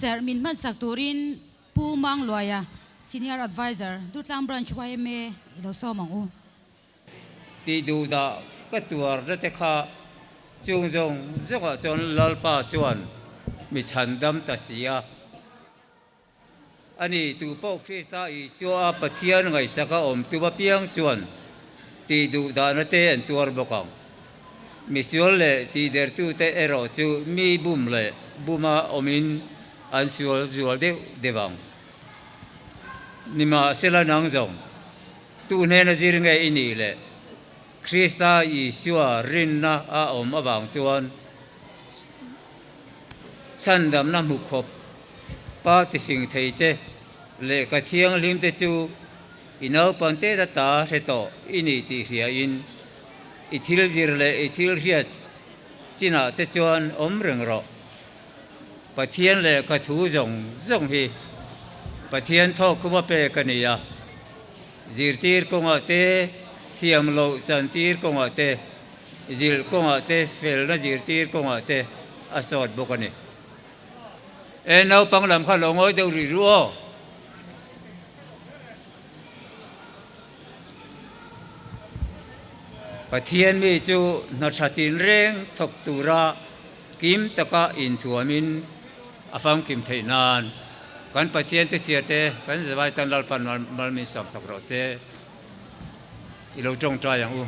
Thucherh min hmansak turin Pu Mangluaia, Senior Adviser, Durtlang Branch yma i lo sawm ang u. Tih duhdah ka tuar na te kha chung zawng zawngah chuan Lalpa chuan mi chhandam ta si a. Ani tu pawh Krista Isua a Pathian ngaihsaka awm tum apiang chuan tih duhdahna te an tuar bawk ang. Misual leh tihdertute erawh chu mi bum leh buma awmin an sual zual deuh deuh ang. Nimahsela nang zawng, tu hnena zir nge i nih le? Krista Isua rinna a awm avang chuan chhandamna hmu khawp pa tifing thei che lehkha thianghlimte chu i naupang te ta ta hre tawh i nih tih hriain i thil zir leh i thil hriat chinah te chuan awm reng rawh. Pathian lehkha thu zawng zawng hi Pathian thawk khuma pek a ni a, zirtir kawngah te, thiam loh chantir kawngah te, zilh kawngah te, felna zirtir kawngah te a sawt bawk a ni. E naupang lam kha lo ngawi deuh rih ru aw. Pathian mi chu hna tha tinreng thawk tura kim taka inthuamin a famkim theih nan kan Pathian te chhia te kan zavai tan Lalpan mal min sawm sak rawh se. I lo tawngtai ang u.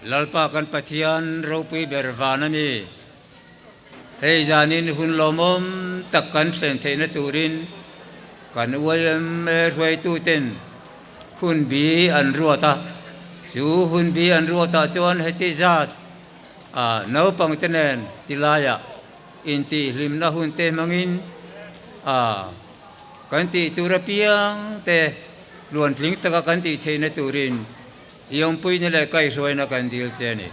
Lalpa kan Pathian ropui ber van a ni. Hei zanin hun lawmawm tak kan thlen theihna turin kan YMA hruaituten hun bi an ruat a. Chu hun bi an ruatah chuan heti zat a naupangte nen tilaiah intihhlimna hun te hmangin a kan tih tur apiang te luantling taka kan tih theihna turin i awmpuina leh kaihhruaina kan dil che a ni.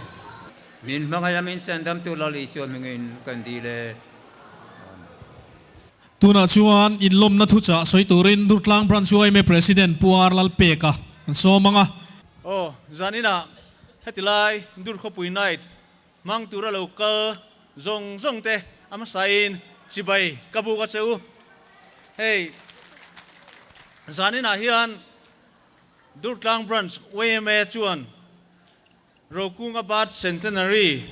Min hmangaih a min sendamtu Lal Isua hmingin kan dil e. Amen. Tunah chuan inlawmna thuchah sawi turin Durtlang Branch yma President Pu R Lalpeka an sawm ang a. Aw, zaninah heti lai Durkhawpui Night hmang tura lo kal zawng zawng te a hmasain chibai ka buk a che u. Hei, zaninah hian Durtlang Branch yma chuan Rokunga Birth Centenary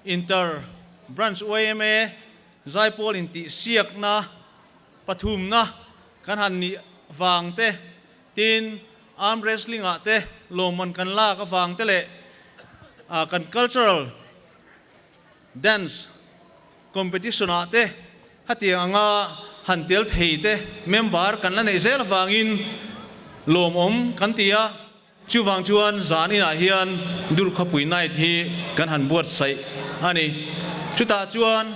Inter Branch yma Zaipawl intihsiakna pathumna kan han nih vang te, tin Arm Wrestling ah te lawmman kan lak avang te leh kan Cultural Dance Competition ah te hetiang anga han tel thei te member kan la neih zel avangin lawmawm kan ti a. Chuvang chuan zan inah hian Durkhawpui Night hi kan han buatsaih a ni. Chutah chuan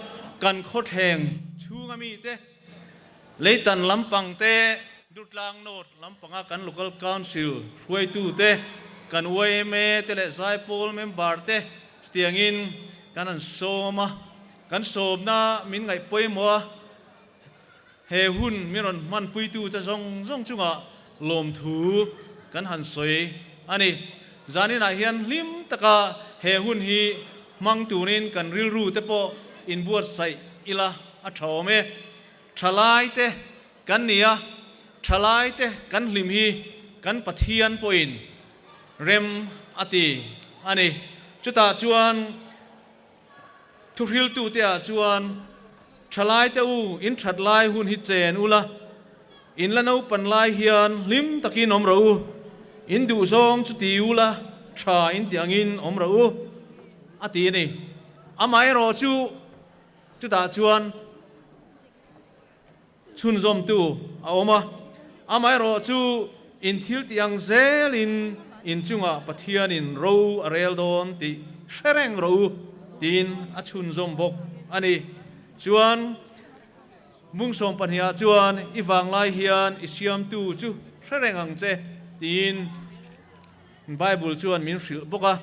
kan khawthleng chhunga mite, Leitan lampang te, Durtlang North lampanga kan Local Council hruaitute, kan yma te leh Zaipawl member te chutiangin kan han sawm a. Kan sawmna min ngaih pawimawh a. He hun mi rawn hmanpuitute zawng zawng chungah lawmthu kan han sawi a ni. Zaninah hian hlim taka he hun hi hmang turin kan rilru te pawh inbuatsaih ila a tha awm e. Thalaite kan ni a, thalaite kan hlim hi kan Pathian pawhin rem a ti a ni. Chutah chuan. Thuhriltute ah chuan, Thalaite u, in that lai hun hi chen ula, in la naupan lai hian hlim takin awm rawh u, in duhzawng chu ti ula, tha in ti angin awm rawh u, a ti a ni. Amaherawh chu chutah chuan chhunzawmtu a awm a, amaherawh chu in thil tih ang zelin in chungah Pathianin ro a rel dawn tih hre reng rawh u tiin a chhunzawm bawk a ni. Chuan Mungsawm pahnihah chuan i vanglai hian i siamtu chu hre reng ang che tiin Bible chuan min hrilh bawk a.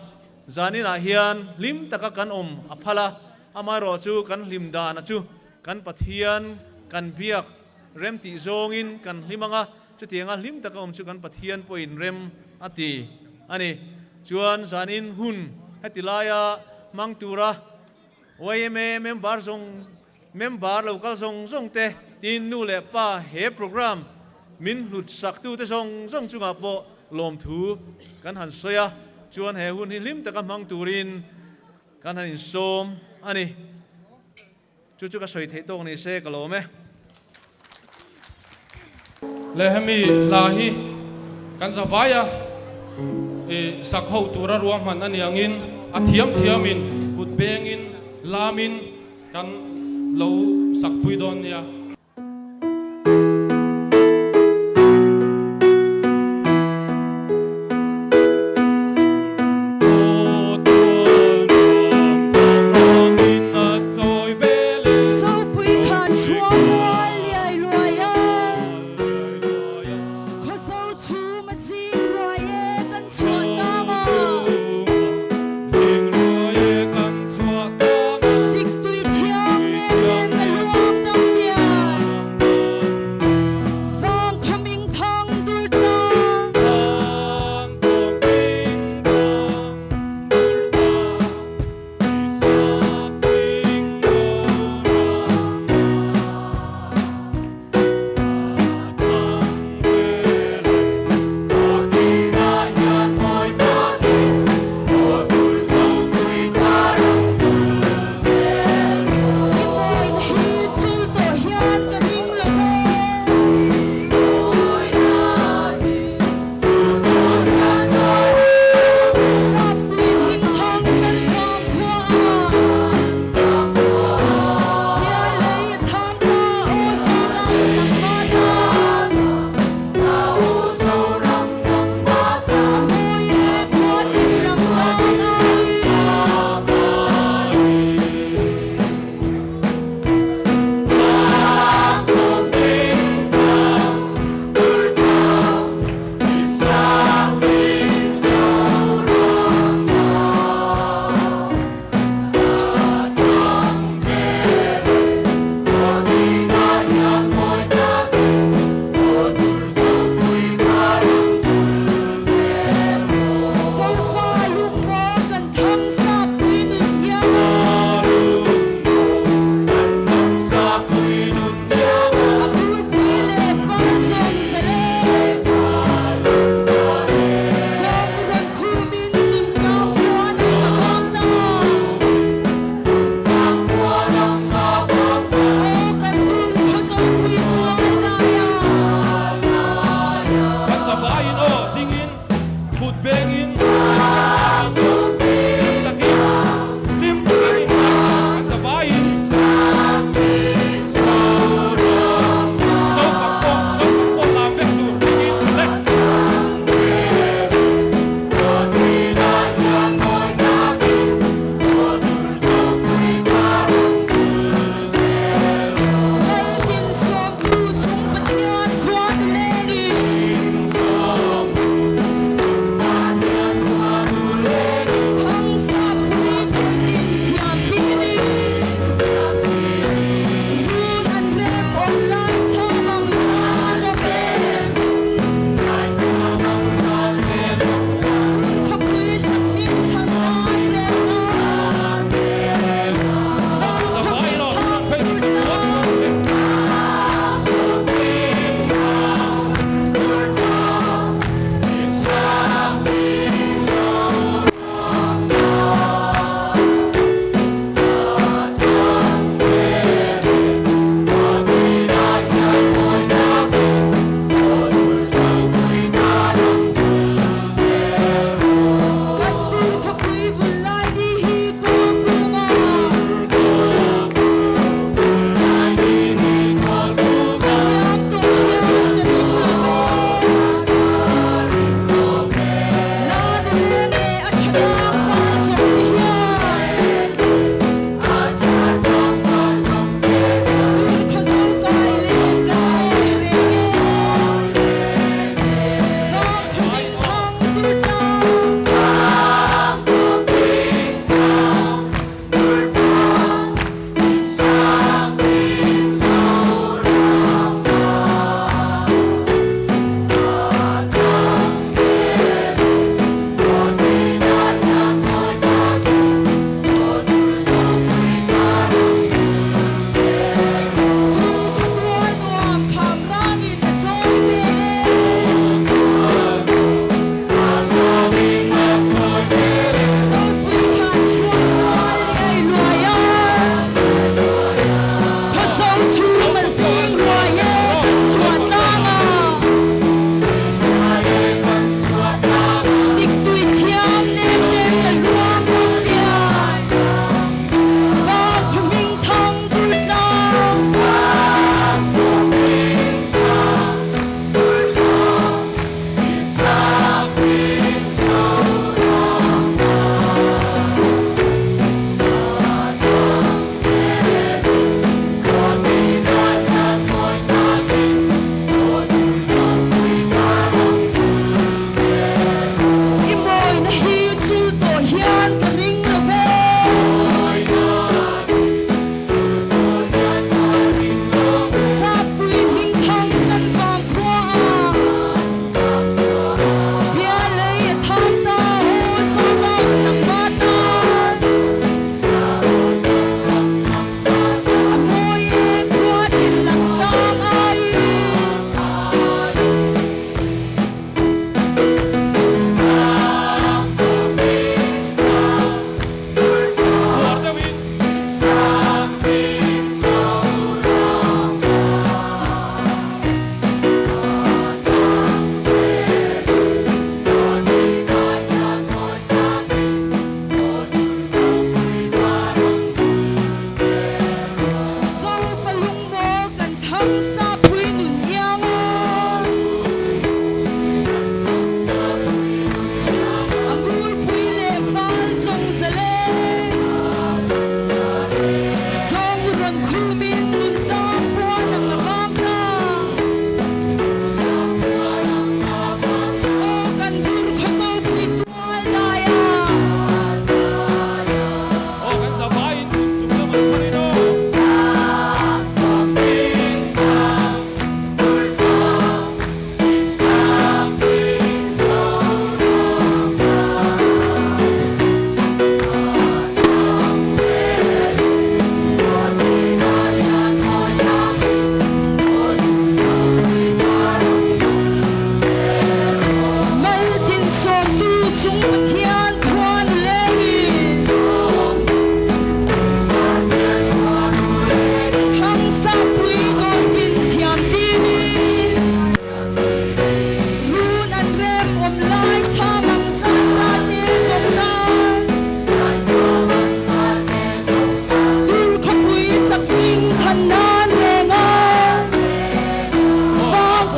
Zaninah hian hlim taka kan awm a phal a, amaherawh chu kan hlim dana chu Kan Pathian kan biak rem tih zawngin kan hlim ang a, chutianga hlim taka awm chu kan Pathian pawhin rem a ti a ni. Chuan zanin hun heti laia hmang tura yma member zawng Member lo kal zawng zawng te tin nu leh pa he program min hlut sak tu te zawng zawng chungah pawh lawmthu kan han sawi a, chuan he hun hi hlim taka hmang turin kan han insawm a ni. Chu chu ka sawi theih tawk ni se ka lawm e. Le hemi hla hi kan zavai a, i sak ho tura ruahman a ni angin a thiam thiamin kut bengin lamin kan lo sak pui dawn nia. Sopui khan thuam mual liai luai a, Khawso chhum a zing ruai e kan chhuah tlang a. Siktui thiang nen ten a luang dam diam.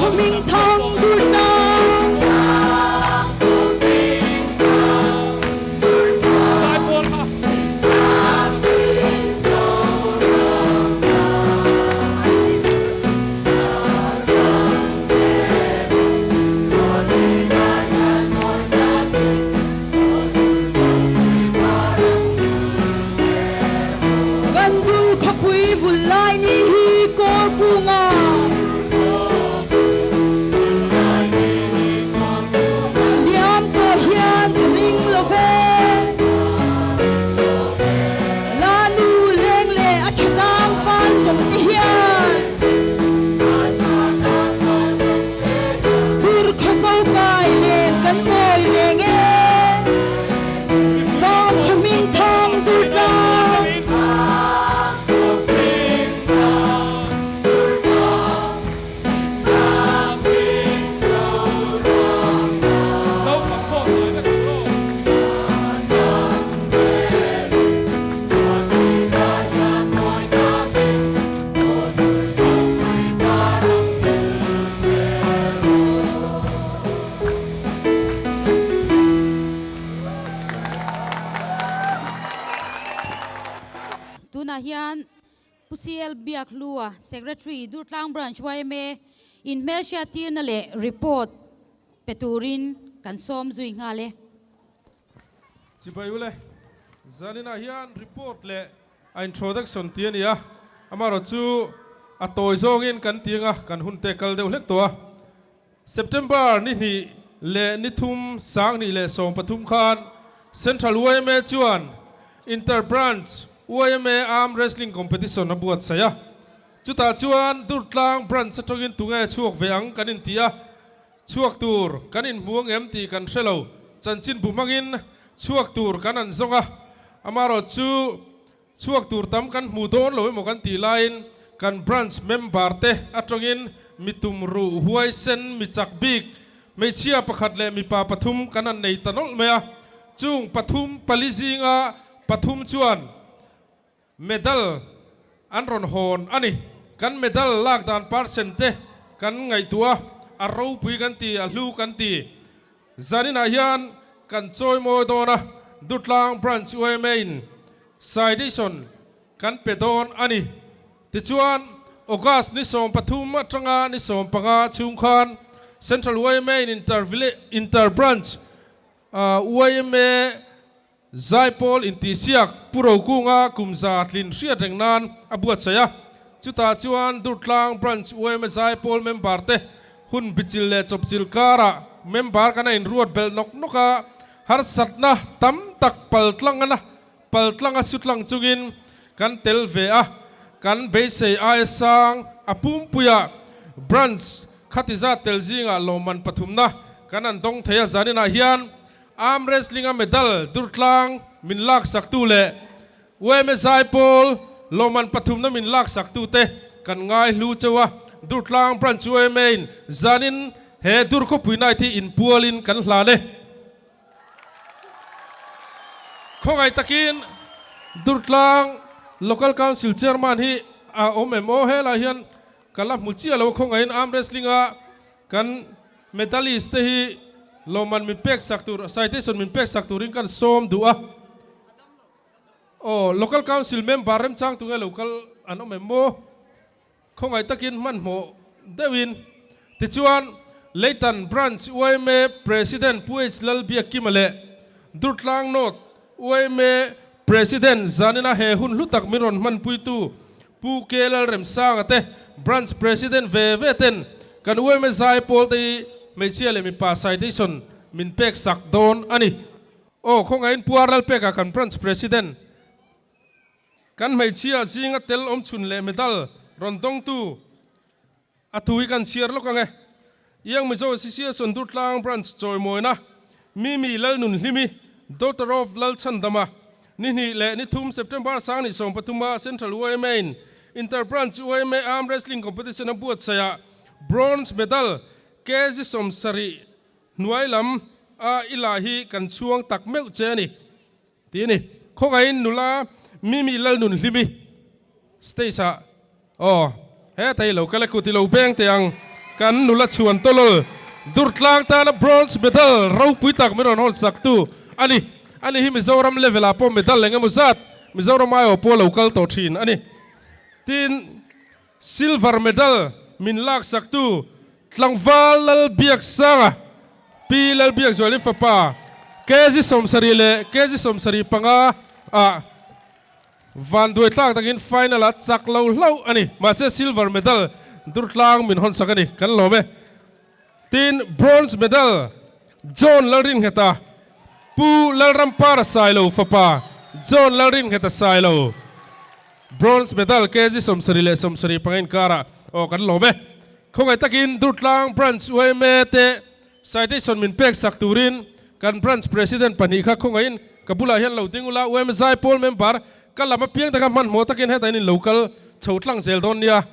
khaw hming thang Durtlang. Kan dur khawpui vul lai ni hi kawl kunga. Liam tawh hian ka ring lo ve. Lanu leng leh a tha tang fal zawng te hian. Dur khaw zo kai len kan mawi reng e. Vang khaw hming thang dur tlang. Tunah hian Pu CL Biakhlua, Secretary, Durtlang Branch yma in hmelhriattirna leh report pe turin kan sawm zui nghal e. Chibai ule, zaninah hian report leh A introduction tih a ni a, amaherawh chu a tawi zawngin kan ti anga kan hun te kal deuh hlek tawh a. September ni hnih leh ni thum 20 leh 13 khan Central yma chuan Inter Branch yma Arm Wrestling Competition a buatsaih a. Chutah chuan Durtlang Branch atangin tunge chhuak ve ang kan inti a, chhuak tur kan inhmu angem tih kan hre lo. Chanchin bu hmangin Chhuak tur kan an zawng a, amaherawh chu chhuak tur tam kan hmu dawn lo emaw kan tih laiin kan branch member te atangin mi tum ruh huaisen mi chak bik hmeichhia pakhat leh mipa pathum kan an nei ta nawlh mai a, chung pathum pali zinga pathum chuan Medal an rawn hawn a ni. Kan medal lak dan percent te kan ngaihtuah a, a ropui kan ti, a hlu kan ti. Zaninah hian kan chawi mawi dawn a, Dutlang Branch yma in citation kan pe dawn a ni. Tichuan, August ni 13 atanga ni 15 chhung khan Central yma in Inter Branch yma Zaipawl intihsiak Pu Rokunga kum za tlin hriat reng nan a buatsaih a, chutah chuan Durtlang Branch yma Zaipawl member te hun bichil leh chawpchil karah member kan a inruat belh nawk nawk a, harsatna tam tak paltlangana paltlanga sutlang chungin kan tel ve a, kan beisei aia sang a pumpuiah Branch khati zat tel zingah lawmman pathumna kan an dawng thei a, zaninah hian Arm Wrestling a medal Durtlang min laksaktu leh yma Zaipawl lawmman pathumna min laksaktute kan ngai hlu cheu a, Durtlang Branch yma in zanin he Dur khawpui night hi inpualin kan hlan e. Khawngaih takin Durtlang Local Council Chairman hi a awm em aw? Helai hian ka la hmu chiah lo a, khawngaihin Arm Wrestling a kan Medalist te hi lawmman min pek sak tur, citation min pek sak turin kan sawm duh a. Aw, Local Council member remchang tunge lo kal an awm em maw? Khawngaih takin hmanhmawh deuhin. Tichuan, Leitan Branch yma President Pu H Lalbiakkima leh Durtlang North yma President zanina he hun hlu tak min rawn hmanpuitu Pu K Lalremsanga te Branch President ve ve ten kan yma Zaipawl te hi hmeichhia leh mipa citation min pek sak dawn a ni. Aw khawngaihin Pu R Lalpeka kan Branch President kan hmeichhia zinga tel awmchhun leh medal rawn dawngtu A thu hi kan chhiar lawk ang e. Young Mizo Association Durtlang Branch chawimawina Mimi Lalnunhlimi, daughter of Lalchhandama, ni hnih leh ni thum September 2013 a Central yma in Inter Branch yma Arm Wrestling Competition a buatsaihah Bronze Medal kg 70 hnuai lam a i la hi kan chhuang tak meuh che a ni. Ti a ni. Khawngaihin nula Mimi Lalnunhlimi stage ah aw he ta hi lo kal e ku ti lo beng teh ang. kan nula chhuan tawlawl Durtlang tana bronze medal ropui tak min rawn hawn saktu a ni. Ani hi Mizoram level ah pawh medal eng emaw zat Mizoram aiawh pawh lo kal tawh thin a ni. Tin, silver medal min lak saktu Tlangval Lalbiaksanga, Pi Lalbiakzuali fapa, kg 70 leh kg 75 ah Vanduai tlak takin final ah chak lo hlauh a ni. Mahse silver medal Durtlang min hawn sak a ni. Kan lawm e. Tin, bronze medal John Lalringheta, Pu Lalrampara Sailo fapa John Lalringheta Sailo, bronze medal kg 70 leh 75 inkarah aw kan lawm e. Khawngaih takin Durtlang Branch yma te citation min pek sak turin kan Branch President pahnih kha khawngaihin ka bulah hian lo ding ula, yma Zaipawl member ka lam apiang taka hmanhmawh takin hetah in lo kal chho tlang zel dawn nia.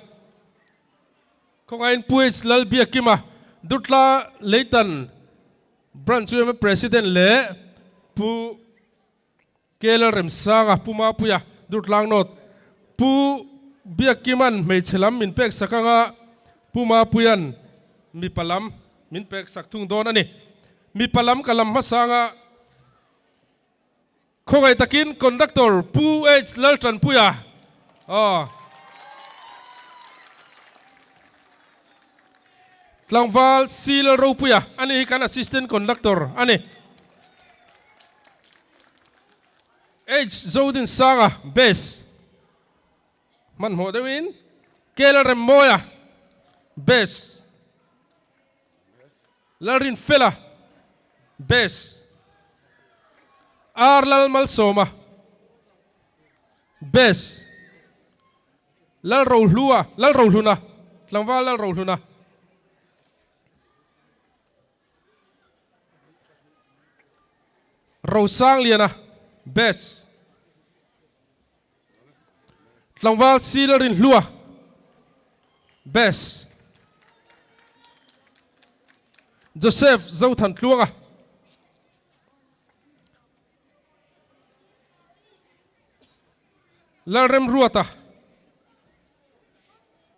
Khawngaihin Pu H Lalbiakima, Durtla Leitan Branch yma President leh Pu K Lalremsanga, Pu Mapuia, Durtlang North, Pu Biakkima'n hmeichhe lam min pek sak anga Pu Mapuia'n mipa lam min pek sak thung dawn a ni. Mipa lam ka lam hmasanga khawngaih takin Conductor Pu H Laltanpuia aw Tlangval C Lalropuia a ni hi kan Assistant Conductor a ni. H Zodinsanga Bass hmanhmawh deuhin K Lalremmawia Bass Lalrinfela Bass R Lalmalsawma Bass Lalrohlua Lalrohluna Tlangval Lalrohluna. Rosangliana Best Tlangval Sila Rinhlua Best Joseph Zothantluanga Lalremruata.